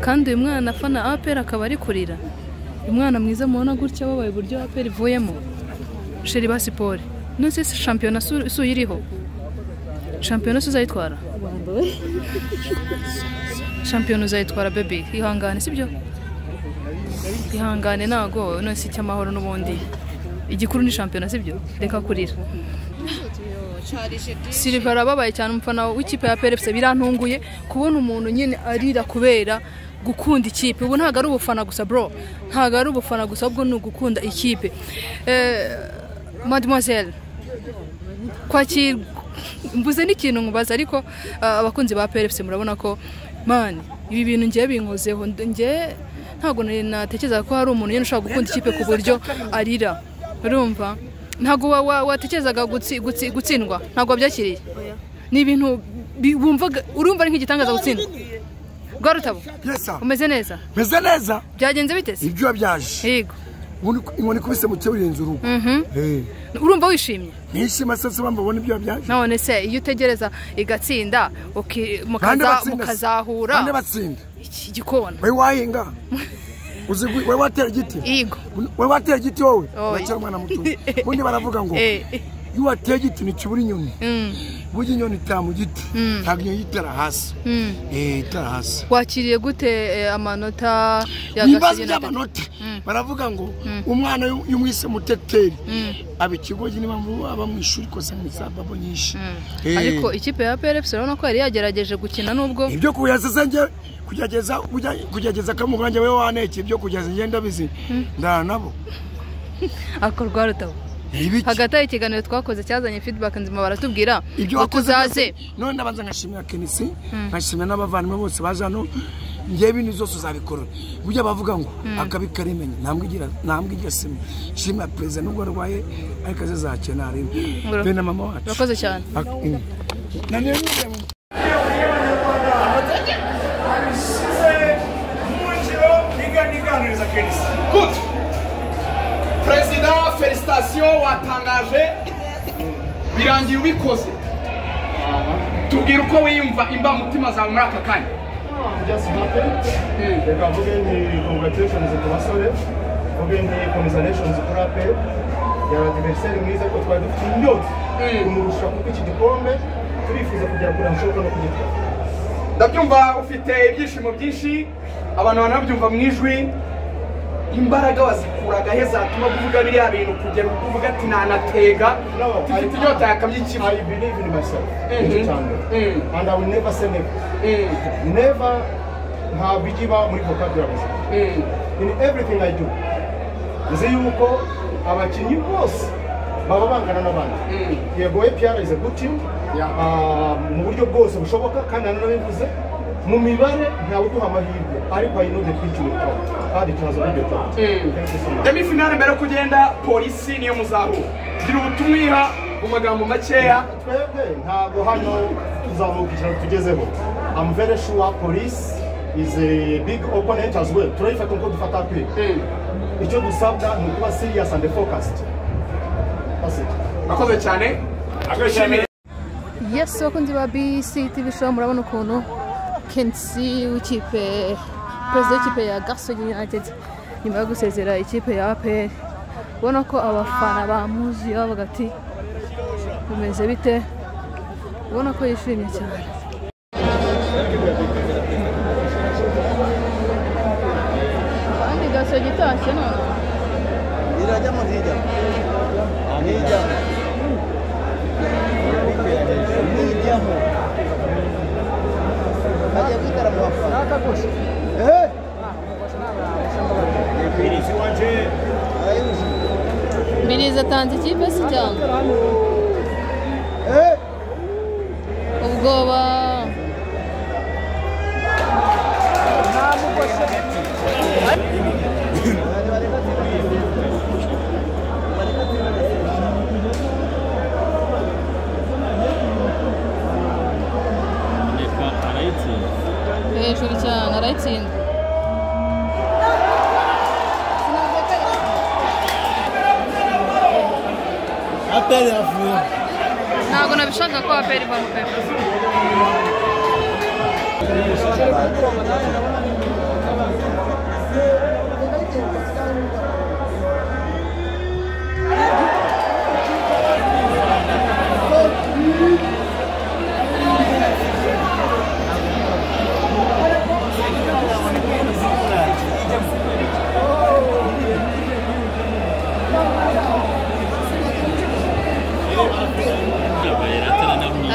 Kandi uyu mwana afana APR akaba ari kurira. Umwana mwiza mubona gutya wabaye uburyo APR ivuyemo. Chéri basi pole. None se shampiyona su iriho? Shampiyona uzayitwara? Shampiyona uzayitwara baby. Ihangane sibyo? Ihangane nago none se cyamahoro n'ubundi. Igikuru ni shampiyona sibyo? Reka kurira. Silver ababaye cyane umufana w'ikipe ya APR FC birantunguye kubona umuntu nyine arira kubera gukunda ikipe. Ubu ntago ari ubufana gusa bro, ntago ari ubufana gusa ahubwo ni ugukunda ikipe. Mademoiselle, kwakira mbuze n'ikintu nkubaza ariko abakunzi ba APR FC murabona ko man ibi bintu ngiye binkozeho, ngiye ntago natekereza ko hari umuntu nyine ushobora gukunda ikipe ku buryo arira. Urumva ntago watekerezaga gutsindwa, ntago wabyakiriye. Ni ibintu wumvaga urumva ari nk'igitangaza gutsindwa. Rwarutabo, umeze neza? Meze neza. Byagenze bite se? Ibyo byaje. Yego. Inkoni kubise mu cyo urenze urugo. Urumva wishimye? Nishima sasa bambabona ibyo byaje. None se iyo utegereza igatsinda mukazahura. Bande batsinda. Iki gikona. We wahinga. Uzi we watera igiti? Yego. We watera igiti wowe? Uracyari umwana muto. Bundi baravuga ngo iyo wateye igiti ntikibura inyoni. Burya inyoni itara mu giti, ntabwo inyoni itara hasi. Itara hasi. Wakiriye gute amanota ya Gasogi United? Baravuga ngo umwana y'umwise muteteri aba ikigogi niba aba mu ishuri kose mu sababo nyinshi. Ariko ikipe ya APR FC urabona ko yari yagerageje gukina nubwo ibyo kuyazeza nge kugerageza kamuganje wewe waneke ibyo kugeza ngenda bizi ndana nabo. Akorwa rutabo. Hagati y'ikiganiro twakoze cyazanye feedback nzima baratubwira ibyo tuzaze. None ndabanza nkashimira Kenisi, nkashimira n'abavandimwe bose baje hano, ngiye bintu zose uzabikora. Burya bavuga ngo akabikarimenya ntambwe igira sima. Shimira president nubwo arwaye ariko azakena ari be na mama wacu. Urakoze cyane. Good. President, félicitations watangaje birangiye ubikoze. Tubwira uko wiyumva imba mutima zawe muri aka kanya. Just happy. Reka mvuge nti congratulations ku basore, mvuge nti congratulations kuri APR. Yari adversaire mwiza ko twari dufite inyota kumurusha kuko iki gikombe turifuza kugera kure hashoboka no kugitwara. Ndabyumva ufite ibyishimo byinshi, abantu banabyumva mu ijwi. Imbaraga wazikuraga he zatuma kuvuga biriya bintu kugera uvuga ati nanatega tifite inyota yakamye ikivu? I believe in myself. And I will never say never. Never ntabwo iba muri vocabulary. In everything I do. Nzi yuko abakinnyi bose baba bangana n'abandi. Yego APR is a good team. Mu buryo bwose bushoboka kandi nanabivuze. Mu mibare ntawe uduha amahirwe ariko I know the pitch will come. Kandi tunazo ibyo talk. Demi finale mbere kugenda polisi niyo muzahura. Gira ubutumwa iha mu magambo makeya. Twebwe ntabwo hano tuzamuka ikintu tugezeho. I'm very sure police is a big opponent as well. Turayifata nko dufata APR. Icyo dusabwa ni ukuba serious and focused. That's it. Akoze cyane. Akoze. Yes, bakunzi ba BC TV show murabona ukuntu Kensi w'ikipe perezida w'ikipe ya Gasogi United nyuma yo gusezera ikipe ya APR, ubona ko abafana bamuzuye bavuga ati bimeze bite, ubona ko yishimye cyane. Kandi Gasogi itashye none irajyamo ntijyamo ntijyamo ntijyamo Mbirizi atanze ikipe se cyangwa ubwoba? Hejuru cyane arayitsinda. Ntabwo nabishaka ko APR ivamo pe.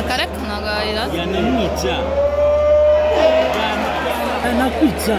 Akareka ntabwo yayirata. Anakwica.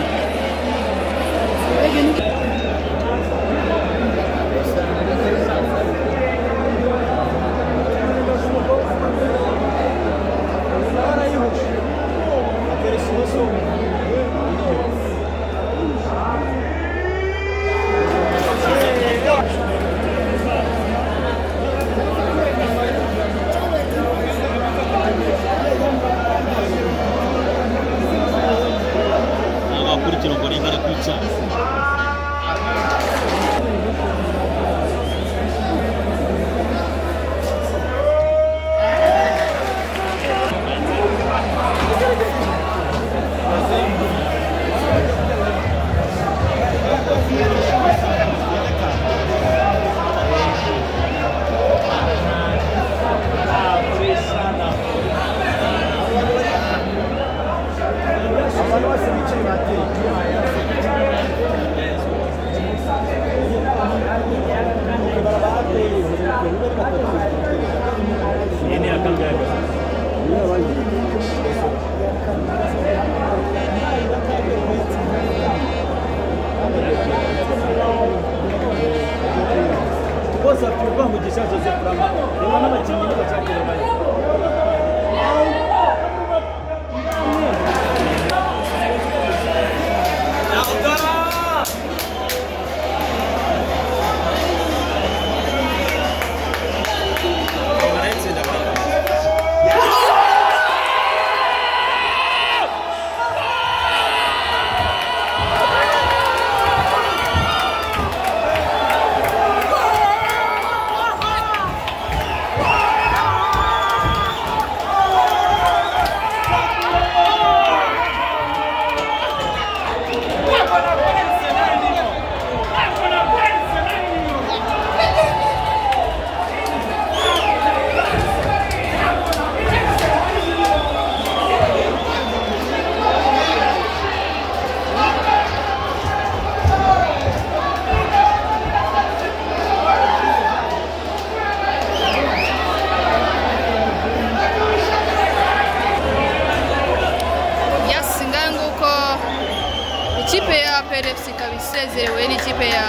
Ikipe ya APR FC ikaba isezerewe n'ikipe ya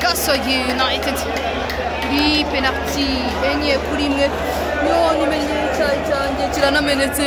Gasogi United kuri penalty 4-1. Yo nimenye icyayi cyanjye kiranamenetse.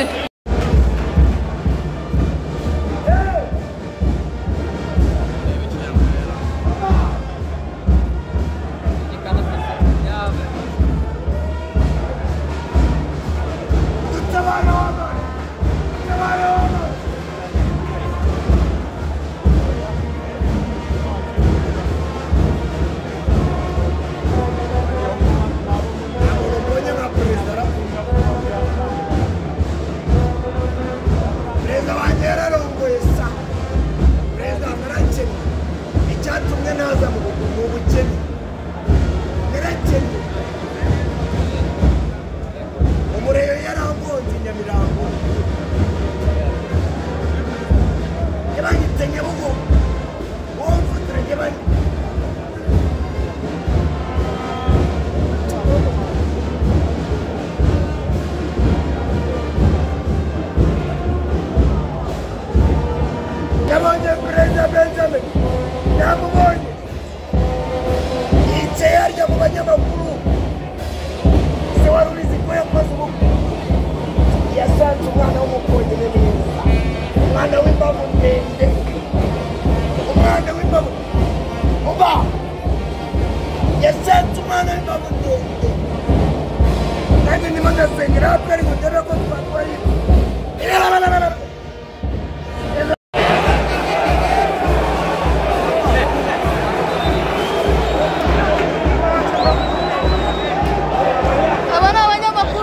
Aba ni abanyamakuru.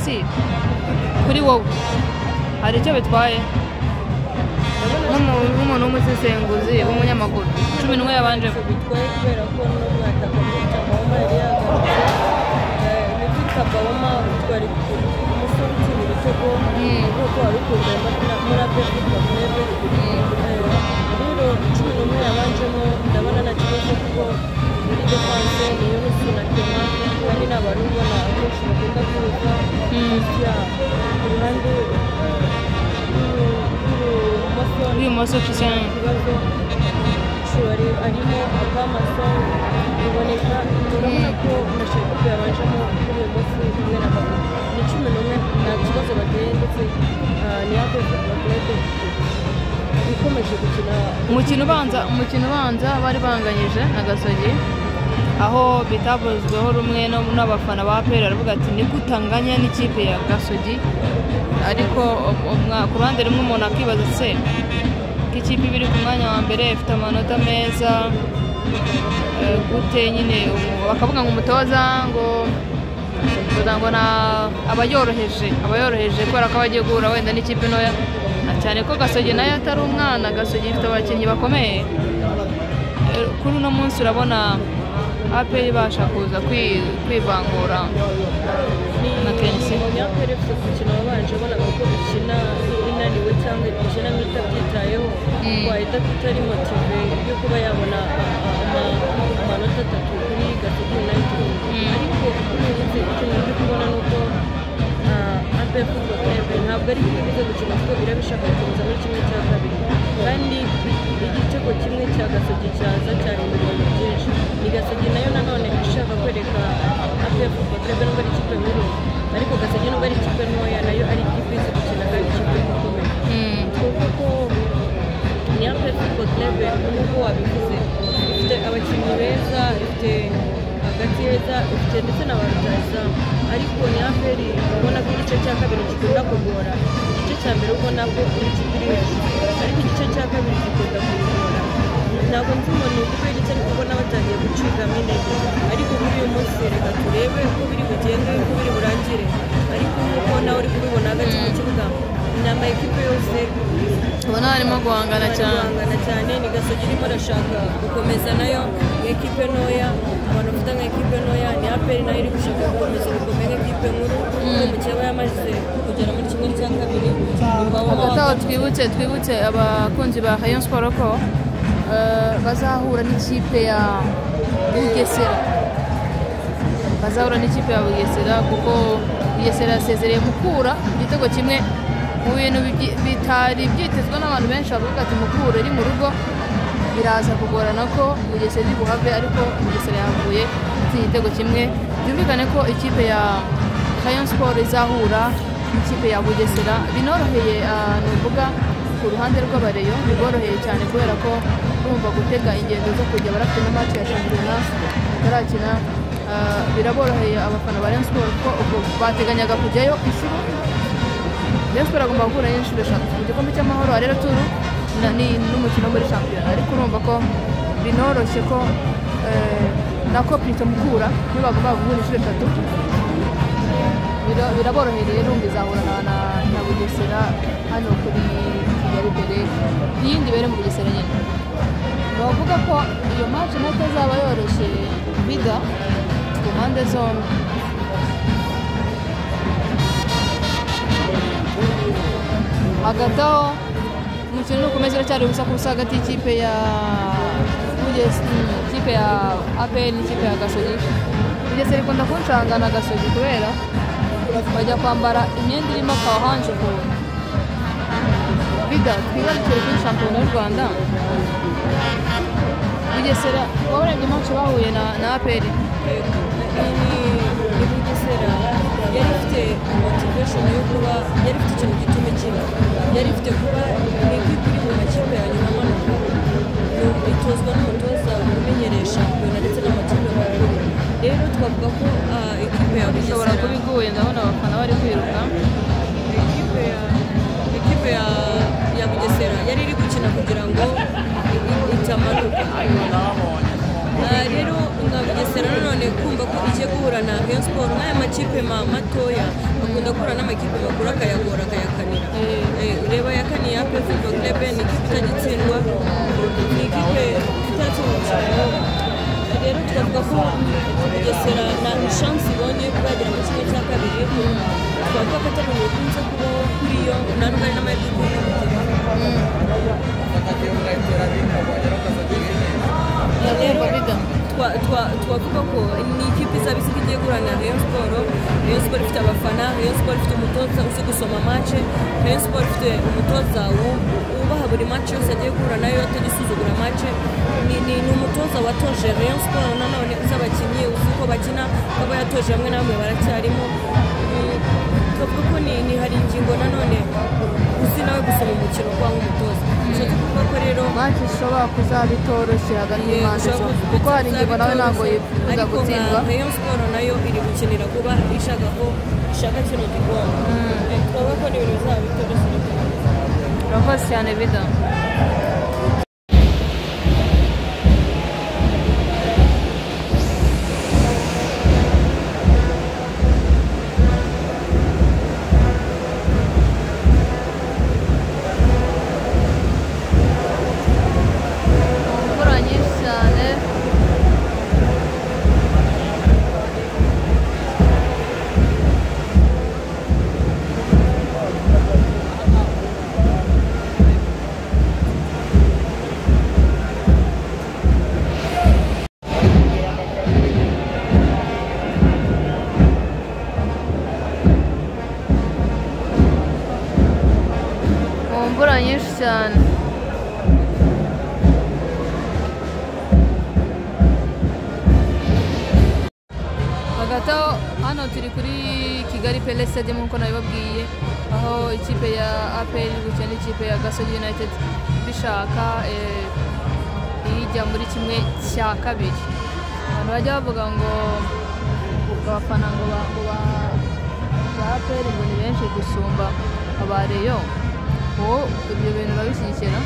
munsi kuri wowe hari icyo bitwaye nk'umuntu w'umusesenguzi w'umunyamakuru 11 yabanje bitwaye kubera ko n'umwataka Victor Mbaoma yari yagarutse. Ni Victor Mbaoma utwara umusore utsinda ibitego nk'uko wari ukunze muri APR Football Club. Rero 11 yabanjemo ndabona nta kibazo kuko muri defense ni Yunus na Clement kandi ni abantu ubona akenshi bakunda kwiruka. Ku ruhande rw'ibumoso Christian ikibazo arimo Akamaso biboneka, urabona ko na Shaibubu yabanjemo kuri uyu munsi kumwe na Babu ni 11 nta kibazo bateye ndetse ni APR Football Club ikomeje gukina umukino ubanza bari banganyije na Gasogi aho bitavuzweho rumwe n'abafana ba APR aravuga ati ni gutanganya n'ikipe ya Gasogi, ariko ku ruhande rumwe umuntu akibaza se ko ikipe ibiri ku mwanya wa mbere ifite amanota meza gute nyine bakavuga ngo umutoza ngo aba yoroheje kubera ko abagiye guhura wenda n'ikipe ntoya cyane ko Gasogi nayo atari umwana. Gasogi ifite abakinnyi bakomeye. Kuri uno munsi urabona APR ibasha kuza kwivangura na Kenisi. Ni APR ifite umukino wabanje ubonaga ko ikina inaniwe cyangwa ikina nk'itabyitayeho wahita itari motive yo kuba yabona amanota 3 kuri Gasogi United. Ariko kuri uyu munsi ikintu uri kubona ni uko APR Football Club ntabwo ari ibiza gukina kuko irabishaka gukomeza muri 1/2 kandi igitego kimwe cya Gasogi cyaza cyahindura ibintu byinshi. Ni Gasogi nayo nanone ishaka kwereka APR Football Club nubwo ari ikipe nkuru ariko Gasogi nubwo ari ikipe ntoya nayo ari ikipe izi gukina kandi ikipe ikomeye. Kuko ni APR Football Club nk'uko wabivuze ifite abakinnyi beza, ifite hagati heza, ifite ndetse na ba rutahizamu, ariko ni APR ubona ko igice cya kabiri gikunda kugora. Igice cya mbere ubona ko uri ikipe iri hejuru ariko igice cya kabiri gikunda kugora. Ntabwo nzi ngo ni ukubera iki ariko ubona batangiye gucikamo intege, ariko kuri uyu munsi reka turebe uko biri bugende uko biri burangire. Ariko nk'uko nawe uri kubibona hagati mu kibuga ni ama ekipe yose ubona harimo guhangana cyane. Ni Gasogi irimo arashaka gukomeza nayo nk'ekipe ntoya, abantu bafite nk'ekipe ntoya. Ni APR nayo iri gushaka gukomeza gukomeye nk'ekipe nkuru kuko mukeba yamaze kugera muri 1/2. Hagati aho twibutse abakunzi ba Rayon Sport ko bazahura n'ikipe ya Bugesera, kuko Bugesera yasezereye Mukura igitego kimwe mu bintu bitari byitezwe n'abantu benshi bavuga ati Mukura iri mu rugo biraza kugorana ko Bugesera iri buhave, ariko Bugesera yahavuye igitego kimwe. Byumvikane ko ikipe ya Rayon Sport izahura n'ikipe ya Bugesera binoroheye, nuvuga ku ruhande rw'abareyo biboroheye cyane kubera ko urumva gutega ingendo zo kujya barafite na match ya shampiyona batarakina, biraboroheye abafana ba Rayon Sport ko ubwo bateganyaga kujyayo inshuro. Rayon Sport agomba guhura n'inshuro 3 mu gikombe cy'amahoro rero turu n'umukino muri shampiyona, ariko urumva ko binoroshye ko nako Plito Mukura niyo bagomba guhura inshuro 3 biraboroheye. Rero izahura na Bugesera hano kuri Kigali Pele n'iyindi bere mu Bugesera nyine. Bavuga ko iyo match nayo itazaba yoroshye biga ku mpande zombi. Hagati aho umukino ukomeza uracyari ubusa ku busa hagati y'ikipe ya ikipe ya APR n'ikipe ya Gasogi. Bugesera ikunda kuncanga na Gasogi kubera bajya kwambara imyenda irimo ka orange ukuntu. Biga twigarukire kuri shampiyona y'u Rwanda. Bugesera wabarebye match bahuye na APR. Ni Bugesera yari ifite motivation yo kuba yari ifite ikintu gituma ikina, yari ifite kuba ni ikipe iri mu makipe ya nyuma amanuka, itozwa n'umutoza umenyereye shampiyona ndetse n'amakipe makuru. Rero twavuga ko ikipe ya Bugesera ishobora kuba iguye, ndabona abafana bari kwiruka. Ikipe ya Bugesera yari iri gukina kugira ngo itamanuka. Rero nka Bugesera nanone Kumva ko igiye guhura na Rayon Sport nk'aya makipe matoya akunda guhura n'amakipe makuru akayagora akayakanira. Reba yakaniye APR Football Club, ni ikipe itagitsindwa, ni ikipe itaratsinda umukino. Rero twavuga ko Bugesera na chance ibonye kuba yagera mu kimwe cya kabiri, twavuga ko atari ibintu bikunze kubaho kuri yo, nta nubwo ari n'amahirwe ikunze kugira. Rero twavuga ko ni ikipe izaba izi ko igiye guhura na Rayon Sport. Rayon Sport ifite abafana, Rayon Sport ifite umutoza uzi gusoma match, Rayon Sport ifite umutoza wubaha buri match yose agiye guhura nayo, atagisuzugura match. Ni umutoza watoje Rayon Sport nanone uzi abakinnyi, uzi uko bakina, abo yatoje hamwe na bamwe baracyarimo. Twavuga ko ni hari ingingo nanone uzi nawe gusoma umukino kwa nk'umutoza. Bishatse kuvuga ko rero match ishobora kuzaba itoroshye hagati y'impande zombi, kuko hari ingingo nawe ntabwo yifuza gutsindwa. Ariko Rayon Sport nayo iri gukinira kuba ishaka ko ishaka kino gikombe. Twavuga ko ni ibintu bizaba bitoroshye. Urakoze cyane Vida. Imvura nyinshi cyane. Mu mvura nyinshi cyane. Hagati aho hano turi kuri Kigali Pele Stadium nk'uko nabibabwiye, aho ikipe ya APR iri gukina n'ikipe ya Gasogi United bishaka ijya muri kimwe cya kabiri. Abantu bajya bavuga ngo abafana ngo ba APR ngo ni benshi gusumba aba Rayon. Wowe ibyo bintu urabishyigikira?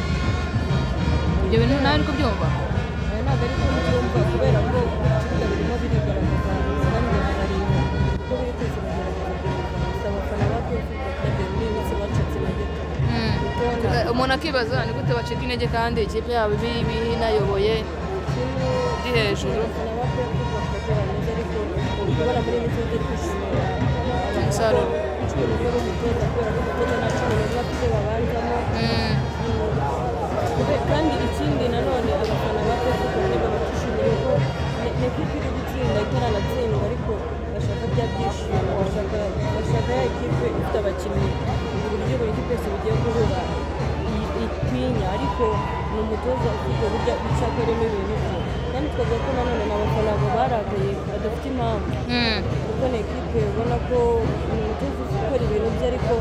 Ibyo bintu nawe uri kubyumva? Ntabwo ari kubyumva kubera ko ikibuga birimo birigaragaza kandi hari uko biri kose bagerageza kugaragaza. Gusa abafana ba APR Football Club muri iyi minsi bacitse intege. Umuntu akibaza ni gute bacika intege kandi ikipe yabo iba inayoboye iri hejuru. Abafana ba APR Football Club bameze ariko kubona muri iyi minsi batari kwishimira umusaruro. 11 b'umutoza kubera ko umutoza nta 11 afite babanzamo. Kandi ikindi nanone abafana ba APR Football Club batishimiye ko ni ekipe iri gutsinda itaranatsindwa, ariko bashaka bya byishimo, bashaka ya ekipe ifite abakinnyi ku buryo buri kipe yose bigiye guhura itinya, ariko ni umutoza ufite uburyo icyakoremo ibintu bye. Kandi twavuga ko nanone n'abafana bo barakaye badafite impamvu, kuko ni ekipe ubona ko ni umutoza uzi gukora ibintu bye, ariko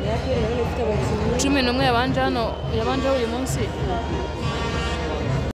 ni APR nanone ifite abakinnyi 11 yabanje hano, yabanje uyu munsi.